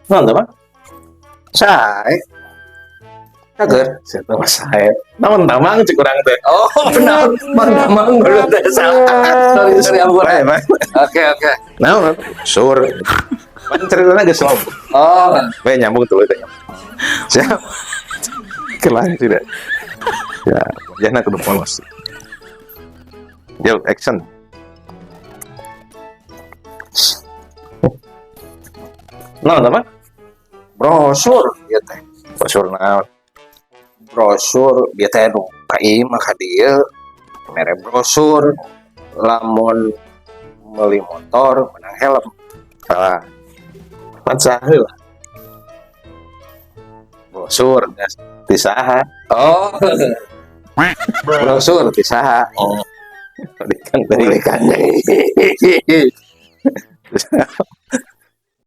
Naon teh, Bang? Sae. Cager. Siapa mah sae. Naon damang cek urang teh. Oh, benar. Mang Damang dulu teh salah. Sorry, sorry, ampun. Bae, Bang. Oke. Naon? Brosur. Pan ceritana geus lob. Oh, Bae nyambung tuh teh. Siap. Kelah tidak. Ya, jangan kudu polos. Yo, action. Naon teh, Bang? Brosur ieu teh. Brosur naon? Brosur bieu teh nu ka imah ka dieu mere brosur lamun meuli motor menang helm. Salah. Pan saha heula. Brosur geus ti saha? Oh. Brosur ti saha? Oh. Balikan deui. Balikan deui.